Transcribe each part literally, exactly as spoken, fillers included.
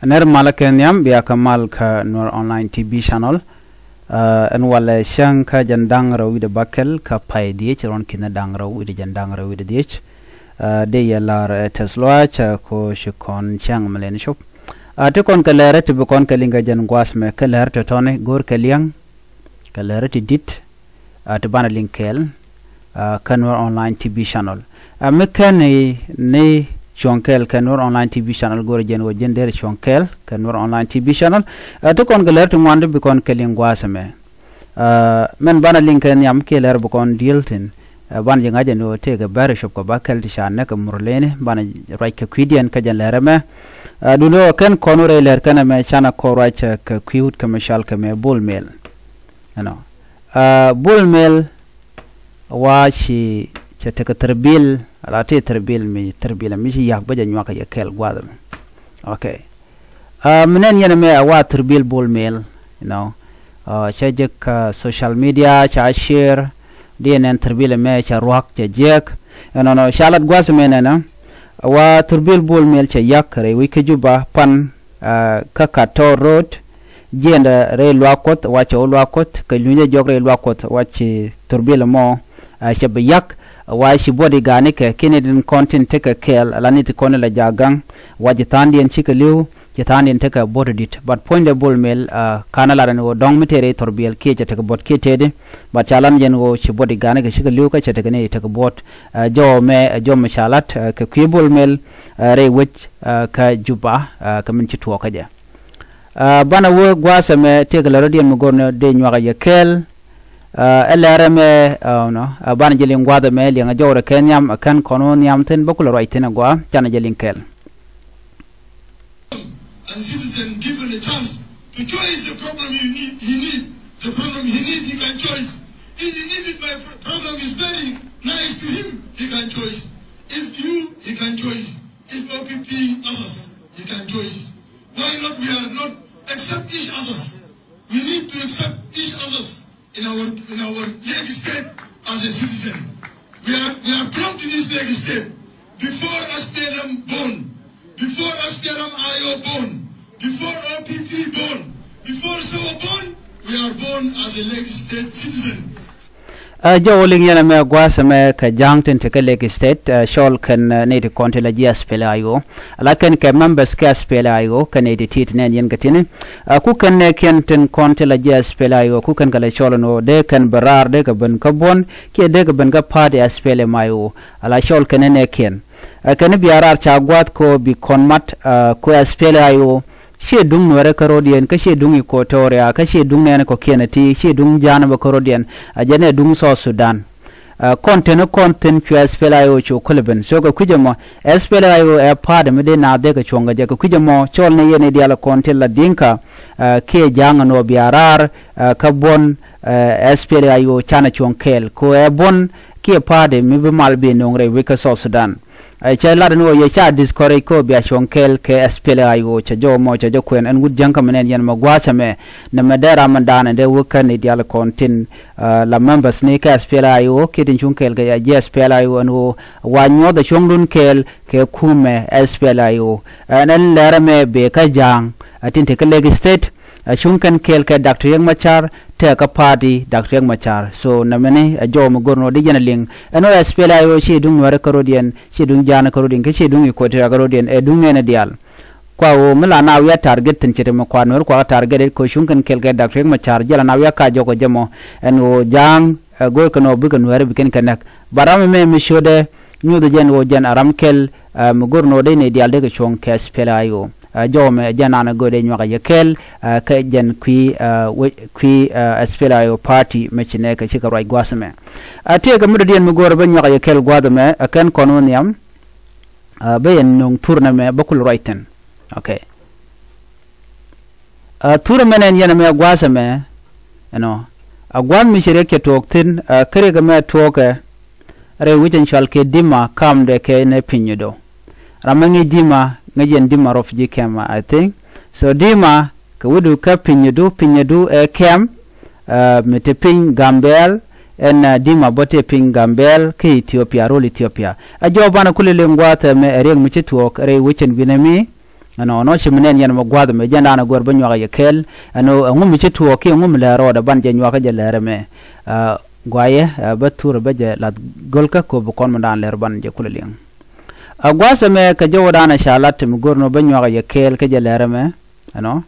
Nɛr malä kɛ nhiam bia kä mal kä Nuer Online T V channel. Ɛn walɛ cäŋ kä jɛn da̱ŋ rɛw wi̱cdɛ bäkɛl kä pay dhiec ruɔ̱n ki̱n da̱ŋ rɛw wi̱cdɛ jɛn da̱ŋ rɛw wi̱cdɛ dhiec. Dee yɛ la̱r ɛ tɛth luaac kä ci kɔn cäŋ mi lɛn cop. Ti kɔn kɛ lɛr ti bi kɔn kɛ liŋ kɛ jɛn gua̱a̱th mɛ kɛ lɛr tɔ̱tɔ̱ni go̱o̱r kɛ liɛŋ kɛ lɛr ti di̱t. Ti banɛ liŋ kɛɛl kä Nuer Online T V channel. Mi kɛn ni cuɔ̱ŋ kɛɛl kɛ Nuer Online T V channel go̱o̱r jɛn wä jɛn der cuɔ̱ŋ kɛɛl kɛ Nuer Online T V channel. Ti kɔn kɛ lɛr ti ŋuan ti bi kɔn kɛ liŋ gua̱a̱th ɛmɛ. Mɛn banɛ liŋ kɛ nhiam kiɛ lɛr bi kɔn di̱el thi̱n. Banɛ jɛ ŋa̱c ɛn ɣöö tëëkɛ bɛr cop kɛ bäkɛl ti ca näk kɛ mur leni banɛ ruac kɛ kui̱diɛn kä jɛn lɛr ɛmɛ. Dulö kɛn kɔn wä rɛy lɛr kɛn ɛmɛ canɛ kɔn ruac kɛ kui̱ wut kɛ mɛ cal kɛ mɛ Bol Mel. Ɛnɔ Bol Mel wa ci cɛ tekɛ thirbil ala ti thirbil mi thirbil mi ci yak bä jɛ nyuak kɛ yɛ kɛl guath mi. Ok. Mi nɛn yɛn mɛ a wa thirbil Bol Mel, you know. Cɛ jek social media ca share di nɛn thirbil mɛ cɛ ruak cɛ jek. Ɛnɔnɔ ca lat guath mɛ nɛnɛ wa thirbil Bol Mel cɛ yak rɛy wi̱c kä Juba pan kä Kator Road. Jiɛndɛ rɛy luak Kuɔth wa cɛ wä luak Kuɔth kɛ lunyä jɔk rɛy luak Kuɔth wa ci thurbil mɔ. Cɛ bi yak wa ci buɔt i̱ ga̱a̱nikɛ kiɛ ni tin kɔn tin tekɛ kɛɛl ala ni ti kɔn ilɛ ja̱a̱k ga̱ŋ. Wa ci tha̱a̱ndiɛn cikɛ li̱w ci tha̱a̱ndiɛn tekɛ buɔt i̱ di̱t. But puɔ̱nydɛ Bol Mel ka̱n alat ɛn ɣöö dɔ̱ŋ mi tëë rɛy thurbil kiɛ cɛ tekɛ buɔt kiɛ tëëdi. But ca lan jɛn ɣöö ci buɔt i̱ ga̱a̱nikɛ cikɛ li̱w kä cɛ tekɛ ni i̱ tekɛ buɔt. Jɔw mɛ jɔw mɛ ca lat kɛ kui̱ Bol Mel rɛy wec kä Juba kɛ min ci tuɔɔkä jɛ. Banɛ wä gua̱a̱th ɛmɛ tëëkɛ lɛ rɔ̱diɛn mi go̱r ni dee nyuakä yɛ kɛɛl. Ɛ lɛr ɛmɛ banɛ jɛ liŋ gua̱a̱th ɛmɛ liɛŋɛ jɔwrɛ kɛ nhiam ɛ kɛn kɔn wä nhiam thi̱n bä kulɛ ruac thi̱n ɛ gua̱a̱ canɛ jɛ liŋ kɛɛl. And citizen given a chance to choice the problem he need, he need. The problem he need, he can choice. Is it, is it my pro- problem is very nice to him? He can choice. If you, he can choice. If O P P, others, he can choice. Why not we are not accept each others? We need to accept each others in our in our Lake State as a citizen. We are we are belong to this Lake State before S P L M born, before S P L M I O born, before O P P born, before S O born. We are born as a Lake State citizen. Ɛ jɔw liŋ yɛn ɛmɛ gua̱a̱th ɛmɛ kɛ ja̱a̱ŋ tin te kä Lake State. Ɛ cɔl kɛn ɛ nɛy ti kɔn ti la ji̱ S P L A I O. Ala kɛn kɛ members kɛ S P L A I O kɛn nɛy ti ti̱i̱t nɛn yɛn kɛ ti̱ni. Ɛ ku kɛn nɛɛkiɛn tin kɔn ti la ji̱ S P L A I O ku kɛn kɛ la cɔl ɛn ɣöö dee kɛn bɛ raar dee kɛ ben kä buɔ̱n kiɛ dee kɛ ben kä party S P L M I O. Ala cɔl kɛn ɛ nɛɛkiɛn. Ɛ kɛn i̱ bia raar ca gua̱a̱th kɛ ɣöö bi kɔn mat ɛ ku S P L A I O. Ciɛ duŋ Nuɛrɛ kä rɔ̱diɛn kä ciɛ duŋ Equatoria kä ciɛ duŋ nɛɛni kɔ̱kiɛn ɛ ti ciɛ duŋ ja̱a̱n bä kä rɔ̱diɛn. A jɛn ɛ duŋ South Sudan. Ɛ kɔn teni kɔn thi̱n cuɛ S P L A I O cu kulɛ ben. So kɛ kui̱c ɛmɔ S P L A I O ɛ party mi dee naath dee kɛ cuɔ̱ŋ kɛ jɛ kɛ kui̱c ɛmɔ cɔl ni yɛn i̱ diaal kɔn ti la Dinka. Ɛ kiɛ ja̱a̱ŋ ɛn ɣöö bia raar ɛ kä buɔ̱n ɛ S P L A I O canɛ cuɔ̱ŋ kɛɛl kɛ ɣöö ɛ buɔ̱n kiɛ party mi bi mal bi no̱o̱ŋ rɛy wec kä South Sudan. Ɛ cɛ lat ni ɣöö yɛ ca discourage kä bia cuɔ̱ŋ kɛɛl kɛ S P L A I O cɛ jɔw mɔ cɛ jɔ kuɛn ɛn wut jäŋ kä mi nɛn yɛn mɛ gua̱a̱th ɛmɛ. Nɛmɛ dee ram mi daanɛ dee wä kän i̱ diaal kɔn tin la members ni kɛ S P L A I O kiɛ tin cuŋ kɛɛl kɛ ji̱ S P L A I O ɛn ɣöö wa nyuɔth ɛ cuɔ̱ŋdun kɛɛl kɛ kumɛ S P L A I O. Ɛn ɛn lɛr ɛmɛ bee kä ja̱a̱ŋ ɛ tin te kä Lake State. Ɛ cuŋ kɛn kɛɛl kɛ Doctor Riek Machar tɛɛ kä party Doctor Riek Machar. So nɛmɛni ɛ jɔw mi go̱r ni ɣöö di jɛn ɛ liŋ ɛn ɣöö S P L A I O ci duŋ Nuɛrɛ kä rɔ̱diɛn ci duŋ ja̱a̱n kä rɔ̱diɛn kä ci duŋ Equatoria kä rɔ̱diɛn ɛ duŋ nɛɛni diaal. Kua ɣöö mi la na wi̱i̱ a target thi̱n ce̱t mi kua Nuɛr kua target it kɛ cuŋ kɛn kɛɛl kɛ Doctor Riek Machar jɛ la na wi̱i̱ a ka jɔk ɔ jɛ mɔ ɛn ɣöö ja̱a̱ŋ ɛ go̱r kɛn ɣöö bikɛ Nuɛrɛ bi kɛn kɛ näk. But ram ɛmɛ mi ciötdɛ nyuuth jɛn ɣöö jɛn a ram kɛl ɛ mi go̱r ni ɣöö dee nɛy diaal dee kɛ cuɔ̱ŋ kɛ S P L A I O. Ɛ jɔw mɛ jɛn nanɛ go̱r dee nyuak a yɛ kɛɛl ɛ kɛ jɛn kui̱ ɛ kui̱ ɛ S P L A I O party mɛ ci nɛ kɛ cikɛ ruac gua̱a̱th ɛmɛ. Ɛ tëëkɛ mi dɔ̱diɛn mi go̱r ɛ bä nyuak a yɛ kɛɛl gua̱a̱th ɛmɛ ɛ kɛn kɔn wä nhiam. Ɛ bä yɛn nöŋ thur nɛmɛ bä kul ruac thi̱n. Ok. Ɛ thur ɛmɛ nɛn yɛn ɛmɛ gua̱a̱th ɛmɛ. Ɛnɔ a gua̱a̱th mi ci riɛk cɛ tuɔɔk thi̱n ɛ kä riɛk ɛmɛ tuɔɔkɛ. Rɛy wi̱c ɛn cual kɛ Dima kamdɛ kɛ nɛ piny i̱do. Ram mi ŋi̱i̱c Dima ŋi̱i̱c yɛn Dima refugee camp, I think. So Dima kɛ wi̱du kä piny i̱du piny i̱du ɛ camp. Mi te piny Gambɛl ɛn Dima bä te piny Gambɛl kä Ethiopia rol Ethiopia. Ɛ jɔw banɛ kuli liŋ gua̱a̱th ɛmɛ ɛ riɛk mi ci tuɔɔk rɛy wi̱c ɛn wi̱nɛ mi. Ɛnɔnɔ ci mi nɛn yɛn mɛ gua̱th ɛmɛ jɛn da̱a̱n a gör bä nyuak a yɛ kɛɛl. Ɛn ɛ ŋu mi ci tuɔɔk kiɛ ŋu mi lɛ rɔɔdɛ ban jɛ nyuak a jɛ lɛr ɛmɛ. Ɛ, guayɛ, ɛ, bä thur bä jɛ lath gölkä kop bi kɔn mi da̱a̱n lɛr ban jɛ kulɛ liŋ. Ɛ, gua̱th ɛmɛ kɛ jɔwä da̱a̱n a ca lat ti mi gör nɔ bä nyuak a yɛ kɛɛl kä jɛ lɛr ɛmɛ. Ɛnɔ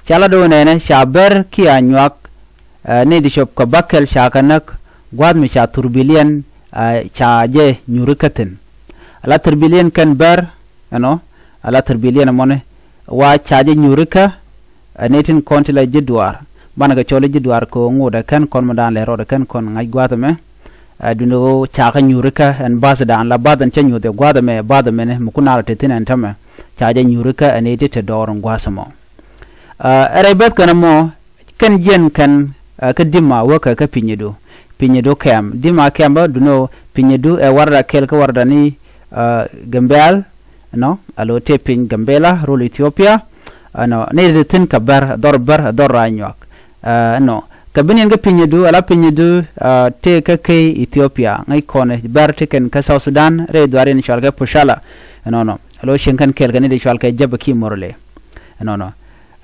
ca lat do̱n nɛnɛ ca bär kiɛ a nyuak. Ɛ, ni di cop kɛ bäkɛl ca kɛ näk gua̱th mi ca thurbiliɛn, ɛ, ca jɛ nyuri kä thi̱n. Ala thurbiliɛn kɛn bär, ɛnɔ, ala thurbiliɛn ɛmɔni wa ca jɛ nyuri kä, ɛ, ni tin kɔn ti la ji̱ duaar. Banɛ kɛ cɔl i̱ ji̱ duaar kɛ ŋot ɛ kɛn kɔn mi da̱a̱n lɛ rɔɔd ɛ kɛn kɔn ŋa̱c gua̱th ɛmɛ. Ɛ, duni ɣöö ca kɛ nyuri kä ɛn ba̱th da̱a̱n la ba̱th ɛn cä nyuth ɛ gua̱th ɛmɛ ba̱th ɛmɛni mi kun a rɔ te thi̱n ɛn tämɛ. Ca jɛ nyuri kä ɛn i̱ ti te dɔɔr ɛn gua̱th ɛmɔ. Ɛ, ɛ rɛy bäth kɛn ɛmɔ kɛn jiɛn kɛn, ɛ, kä Dima wäkɛ kä Pinyidu. Pinyidu kɛm Dima kɛm bä dunɛ ɣöö Pinyidu ɛ warda kɛl kä warda ni, ɛ, Gambɛl. Ɛnɔ a lo̱ tëë piny Gambɛla rol Ethiopia. Ɛnɔ ni ti thi̱n kɛ bär dhɔr bär dhɔr ra nyuak. Ɛ, ɛnɔ kɛ bi niɛn kä Pinyidu ala Pinyidu, ɛ, tëë kä key Ethiopia ŋäc kɔn bär ti kɛn kä South Sudan rɛy dhuaar in cual kɛ Pushala. Ɛnɔnɔ a lo̱ cieŋ kɛn kɛl kɛ ni di cual kɛ Jɛbɛ ki Morle. Ɛnɔnɔ,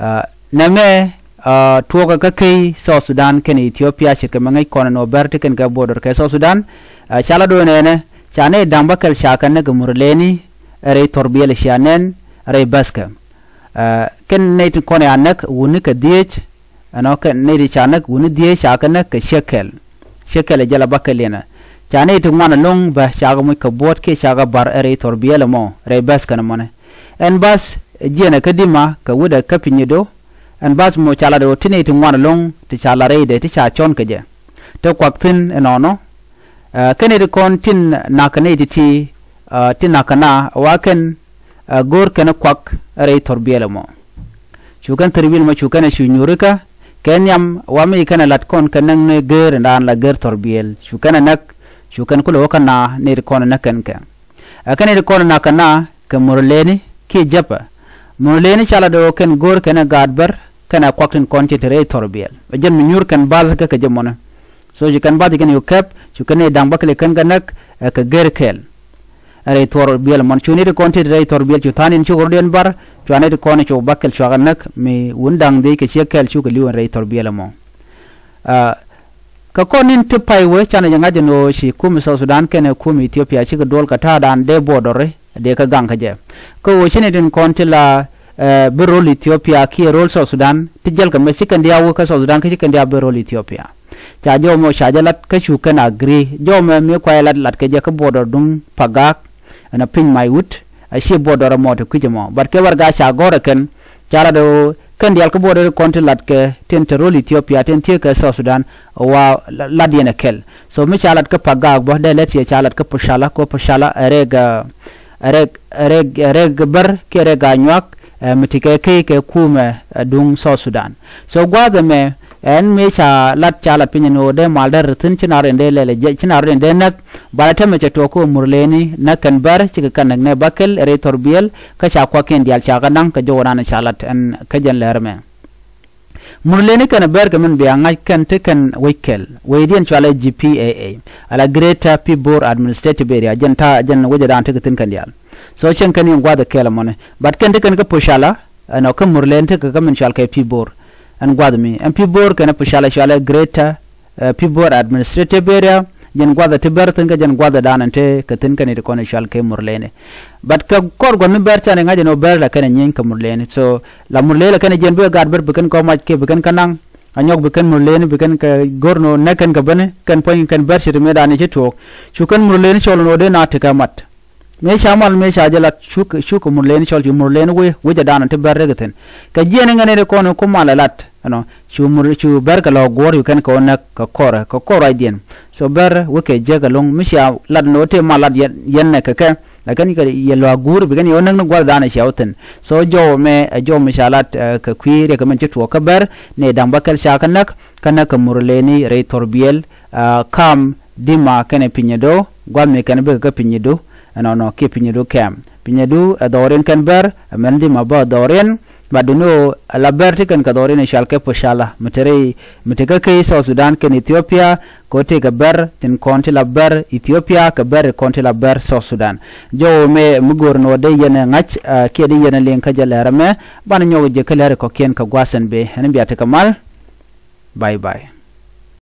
ɛ, nɛmɛ, ɛ, tuɔɔkä kä key South Sudan kɛn Ethiopia ce̱tkɛ mɛ ŋäc kɔn ɛn ɣöö bär ti kɛn kɛ border kɛ South Sudan. Ɛ, ca la do̱n ɛnɛ ca nɛy da̱ŋ bäkɛl ca kɛ näk ɛ Murleni rɛy thɔrbiɛl cia nɛn rɛy bäthkɛ. Ɛ, kɛn nɛy ti kɔn ya näk wuni kɛ dhieec. Ɛnɔ kɛn nɛy ti ca näk wuni dhieec ca kɛ näk kɛ ciek kɛl. Ciek kɛl ɛ jɛl a bäkɛl yɛnɛ ca nɛy ti ŋuan ɛlɔ̱ŋ bä ca kɛ muc kɛ buɔ̱t kiɛ ca kɛ ba̱r ɛ rɛy thɔrbiɛl ɛmɔ rɛy bäthkɛn ɛmɔnɛ. Ɛn ba̱th jiɛnɛ kä Dima kɛ wi̱dɛ kä Pinyidu. Ɛn ba̱th mɔ ca lat ɣöö ti nɛy ti ŋuan ɛlɔ̱ŋ ti ca lat rɛydɛ ti ca cɔn kɛ jɛ. Te kuak thi̱n ɛnɔnɔ. Ɛ, kɛn nɛy ti kɔn tin na̱k kɛ nɛy ti ti, ɛ, ti na̱k kɛ na wa kɛn, ɛ, go̱o̱r kɛn kuak rɛy thɔrbiɛl ɛmɔ. Cu kɛn thɔrbiɛl ɛmɔ cu kɛn ɛ cu nyuurikä kɛ nhiam wa mi kɛn ɛ lat kɔn kɛ näk ni geer ɛn daan la geer thɔrbiɛl cu kɛn ɛ näk. Cu kɛn kulɛ wä kä na nɛy ti kɔn ɛ näk kɛn kɛ. Ɛ kɛn nɛy ti kɔn ɛ na̱k kɛ na kɛ Murleni kiɛ Jɛpɛ. Murleni ca la do̱ kɛn go̱o̱r kɛn ɛ gaat bär kɛn ɛ kuak tin kɔn ti te rɛy thɔrbiɛl ɛ jɛn mi nyuur kɛn bath kä kɛ jɛ mɔnɛ. So ci kɛn bath ci kɛn yuk kɛp cu kɛn nɛy da̱ŋ bäkɛl kɛn kɛ näk, ɛ, kɛ geer kɛɛl. Ɛ rɛy thɔrbiɛl mɔn cu nɛy ti kɔn ti te rɛy thɔrbiɛl cu tha̱a̱n in ci ɣɔrdiɛn bar cua nɛy ti kɔn cu bäkɛl cua kɛ näk mi wun da̱ŋ dhiec kɛ ciek kɛɛl cukɛ li̱w ɛn rɛy thɔrbiɛl ɛmɔ. Ɛ, kɛ kɔn in ti pay wee canɛ jɛ ŋa̱c ɛn ɣöö ci kum South Sudan kɛnɛ kum Ethiopia cikɛ duɔl kɛ ta̱a̱dan dee border dee kä gaŋ kä jɛ. Kä ɣöö ci nɛy tin kɔn ti la, ɛ, bi rol Ethiopia kiɛ rol South Sudan ti jɛl kɛ mɛ ci kɛn diaw wee kä South Sudan kä ci kɛn diaw bi rol Ethiopia. Ca jɔw mɛ ca jɛ lat kä cu kɛn agree jɔw mɛ mi kuay lat lat kɛ jɛ kä border duŋ Pagak. Ɛn a piny mac wut a ci border ɛmɔ ti kui̱c ɛmɔ but kɛ warɛga ca gɔ̱r ɛ kɛn. Ca lat ɛ ɣöö kɛn diaal kä border kɔn ti lat kɛ tin te rol Ethiopia tin thiee kɛ South Sudan. Wa lat yɛn ɛ kɛl so mi ca lat kä Pagak bä dee lɛt yɛ ca lat kä Pushala kɛ Pushala ɛ rɛk, ɛ rɛk, ɛ rɛk, ɛ rɛk bär kiɛ rɛk a nyuak, ɛ, mi ti kɛ key kɛ kumɛ, ɛ, duŋ South Sudan. So gua̱a̱th ɛmɛ ɛn mëë ca lat ca lat piny ɛn ɣöö dee mal dee ri thi̱n ci na rɔ in dee lɛl ɛ jɛ ci na rɔ in dee näk. Bal ɛ tɛmɛ cɛ tuɔɔk kä Murleni näk kɛn bär cikɛ kɛn näk nɛ bäkɛl rɛy thɔrbiɛl kä ca kuakiɛn diaal ca kɛ naŋ kɛ jɔwä nan ca lat ɛn kä jɛn lɛr ɛmɛ. Murleni kɛn bɛr kɛ min bia ŋa̱c kɛn ti kɛn wec kɛl wecdiɛn cualɛ G P A A. Ala Greater Pibor Administrative Area jɛn ta̱a̱ jɛn wecɛ daan ti kɛ thi̱n kɛn diaal. So cɛn kɛn yɛn gua̱th kɛl ɛmɔni but kɛn ti kɛn kä Pushala. Ɛnɔ kä Murleni ti kɛ kä min cual kɛ Pibor. Ɛn gua̱th mi ɛn Pibor kɛn Pushala cualɛ Greater, ɛ, Pibor Administrative Area. Jɛn gua̱th ɛ ti bɛr thi̱n kä jɛn gua̱th ɛ daan ɛn ti kɛ thi̱n kɛn it kɔn cual kɛ Murleni. But kɛ kɔr gua̱th mi bɛr can iŋa̱c ɛn ɔ bɛr la kɛn ɛ nyieeny kɛ Murleni so la Murleni la kɛn ɛ jiɛn bi kɛ gaat bär bi kɛn kɔ mac kiɛ bi kɛn kä naŋ. A nyɔk bi kɛn Murleni bi kɛn kɛ go̱r nɔ nɛ kɛn kɛ bäni kɛn puɔ̱ny kɛn bɛr ce̱t mëë da̱a̱n i̱ ci tuɔɔk. Cu kɛn Murleni cɔl nɔ dee na tekɛ mat. Mëë ca mal mëë ca jɛ lat cuk cuk Murleni cɔl cu Murleni wee wec a da̱a̱n ti bɛr rek thi̱n. Kɛ jiɛn iŋɛ ni ri kɔn ku mal ɛ lat ɛnɔ cu mur cu bɛr kɛ lɔ guɔ̱r cu kɛn kɛ wä näk kɛ kɔrɛ kɛ kɔr ruacdiɛn. So bɛr wekɛ jek ɛlɔ̱ŋ mi cia lat nɔ tëë mal lat yɛn nɛ kɛ kɛ. Lakin kɛ yɛ luaak guur bikɛn yɛ wä näk ni gua̱th da̱a̱n ɛ ciaw thi̱n. So jɔw mɛ ɛ jɔw mi ca lat, ɛ, kɛ kui̱ riɛk kɛ mɛn ci tuɔɔk kä bär ni da̱ŋ bäkɛl ca kä näk kä näk kɛ Murleni rɛy thɔrbiɛl, ɛ, kam Dima kɛnɛ Pinyidu gua̱th mi kɛn bikɛ kä Pinyidu. Ɛnɔnɔ kiɛ Pinyidu kɛm Pinyidu ɛ dhɔriɛn kɛn bär ɛ mɛn Dima bä ɛ dhɔriɛn. But you know, la bɛr ti kɛn kɛ dhɔr in cual kɛ Pocala, mi te rɛy, mi te kä key South Sudan kɛn Ethiopia, kɛ ɣöö tëëkɛ bɛr tin kɔn ti la bɛr Ethiopia kɛ bɛr ti kɔn ti la bɛr South Sudan. Jɔw mɛ mi go̱o̱r ni wä dee yɛn ɛ ŋa̱c, ah, kiɛ dee yɛn ɛ liŋ kä jɛ lɛr ɛmɛ, banɛ nyɔk jɛ kä lɛr kɔ̱kiɛn kɛ gua̱a̱th ɛn bee. Ɛn bia tekɛ mal. Bye bye.